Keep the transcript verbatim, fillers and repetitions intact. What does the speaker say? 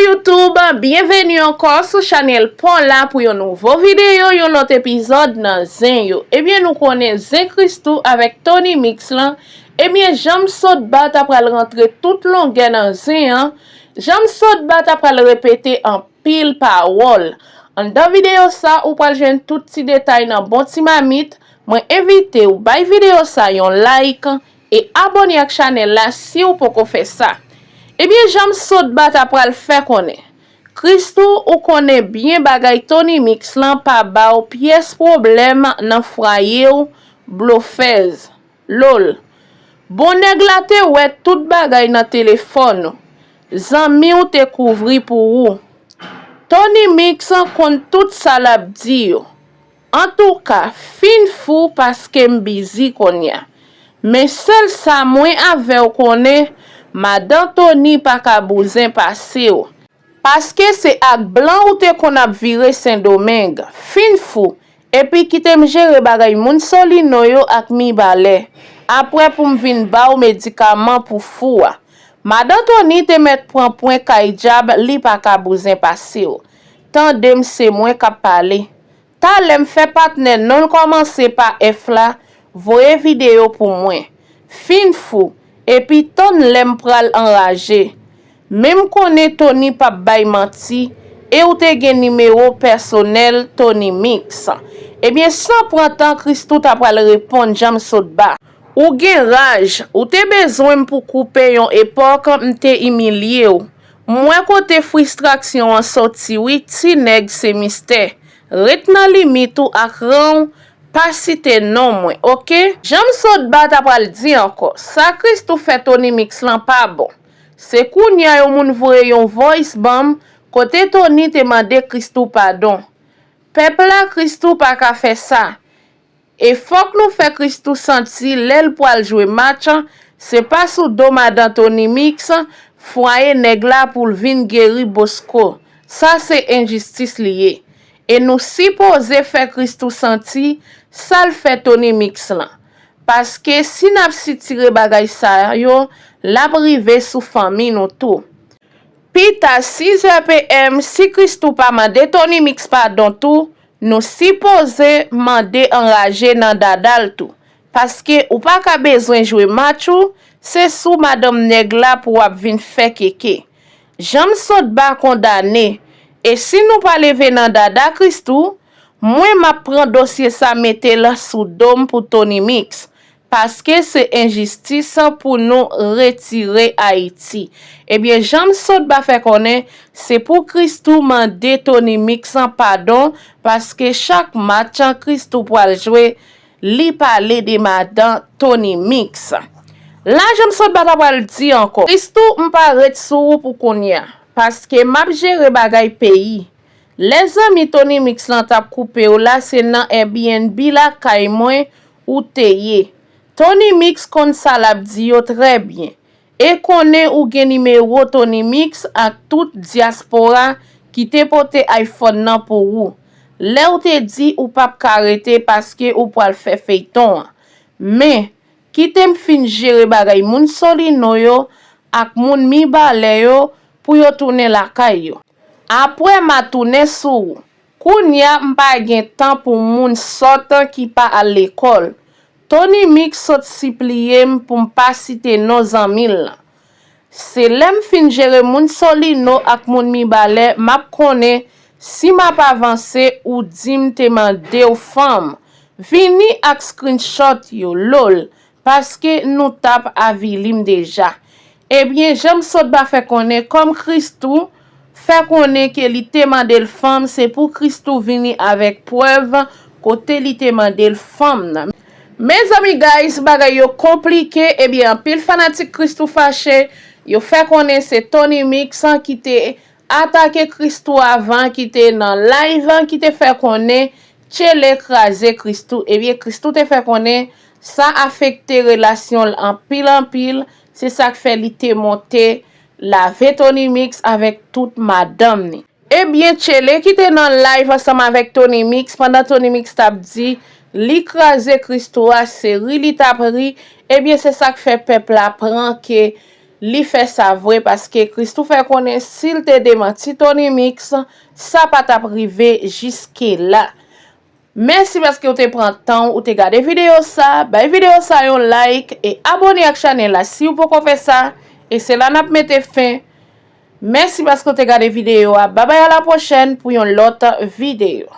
YouTube, byenveni ankò sou chanèl pa w la pou yon nouvo videyo, yon lòt epizòd nan Zen yo. Ebyen, nou konnen Zen Christoo avèk Tony Mix lan. Ebyen, jan m sot ba ta pral rantre tout longè nan Zen an, jan m sot ba ta pral repete anpil pawòl. Anndan videyo sa, ou pral jwenn tout ti detay nan bon ti mamit. Mwen envite w bay videyo sa yon like e abòne ak chanèl la si w poko fè sa. Ebyen, jan m sot ba ta pral fè konnen. Christoo, ou konnen byen bagay Tony Mix lan pa ba w pyès pwoblèm nan fwaye w, blofèz, lol. Bon, nèg la te wè tout bagay nan telefòn ou. Zanmi w te kouvri pou ou. Tony Mix konn tout sa l ap di yo. Antouka, fin fou paske m bizi kounye a. Men sèl sa mwen avè w konnen, madan Tony pa ka bouzen pase w. Paske se ak blan ou te konn ap vire Sendomeng. Fin fou. Epi kite m jere bagay moun Solino yo ak Mibalè. Apre pou m vin ba w medikaman pou fou a. Madan Tony te mèt pran pwen kay dyab, li pa ka bouzen pase w. Tande m, se mwen k ap pale. Talè m fè patnè non l kòmanse pa F la voye videyo pou mwen. Fin fou, epi tann lè m pral anraje. Men m konnen Tony p ap bay manti, e w te gen nimewo pèsonèl Tony Mix. Ebyen, san pran tan, Christoo ta pral reponn jan m sot ba. Ou gen raj, ou te bezwen m pou koupe yon epòk, m te imilye w. M wè kote fristraksyon an soti wi, ti nèg se mistè. Ret nan limit ou ak ran w, pa site non mwen, oke? Jan m sot ba ta pral di ankò, sa Christoo fè Tony Mix lan pa bon. Se kounye a yon moun voye yon voice ban m, kote Tony te mande Christoo padon. Pèp la, Christoo pa ka fè sa. E fòk nou fè Christoo santi lè l pwal jwe match, se pa sou do madan Tony Mix, fwaye nèg la pou l vin geri Bosco. Sa se enjistis li ye. E nou sipoze fè Christoo santi sa l fè Tony Mix lan. Paske si n ap sitire bagay sa yo, l ap rive sou fanmi nou tou. Pita, sis è P M, si Christoo pa mande Tony Mix padon tou, nou sipoze mande anraje nan dada l tou. Paske ou pa ka bezwen jwe match ou, se sou madanm nèg la pou w ap vin fè keke. Jan m sot ba kondane. E si nou pa leve nan dada Christoo, mwen m ap pran dosye sa mete l sou do m pou Tony Mix. Paske se enjistis pou nou retire Ayiti. Ebyen, jan m sot ba fè konnen, se pou Christoo mande Tony Mix an padon, paske chak match Christoo pwal jwe, li pale de madan Tony Mix. La, jan m sot ba ta pwal di ankò. Christoo, m pa ret sou ou pou kounye a, paske m ap jere bagay peyi. Lè zanmi Tony Mix lan t ap koupe w la, se nan Airbnb lakay mwen ou te ye. Tony Mix konn sa l ap di yo trè byen. E konnen ou gen nimewo Tony Mix ak tout dyaspora ki te pote iPhone nan pou ou. Lè w te di ou p ap ka rete paske ou pwal fè feyton an. Men, kite m fin jere bagay moun Solino yo ak moun Mibalè yo pou yo tounen lakay yo. Apre m a tounen sou ou. Kounye a m pa gen tan pou moun sòt ki pa al lekòl. Tony Mix sot sipliye m pou m pa site non zanmi l lan. Se lè m fin jere moun Solino ak moun Mibalè m ap konnen si m ap avanse ou di m te mande w fanm. Vini ak screenshot yo, lol. Paske nou t ap avili m deja. Ebyen, jan m sot ba fè konnen, kòm Christoo fè konnen ke li te mande l fanm, se pou Christoo vini avèk prèv kote li te mande l fanm nan. Mezanmi guys, bagay yo konplike, ebyen anpil fanatik Christoo fache, yo fè konnen se Tony Mix ki te atake Christoo avan, ki te nan live, ki te fè konnen Tchele kraze Christoo. Ebyen, Christoo te fè konnen sa afekte relasyon l anpil anpil, se sa k fè li te monte lave Tony Mix avèk tout madanm ni. Ebyen, Tchele ki te nan live ansanm avèk Tony Mix, pandan Tony Mix t ap di li kraze Christoo a, se ri li t ap ri, ebyen, se sa k fè pèp la pran ke li fè sa vre, paske Christoo fè konnen si l te demanti Tony Mix, sa pa t ap rive jiske la. Mèsi paske w te pran tan w, ou te gade videyo sa. Bay videyo sa yon like e abone ak chanèl la si w poko fè sa. E se la n ap mete fen. Mèsi paske w te gade videyo a. Babay, a la pwochèn pou yon lòt videyo.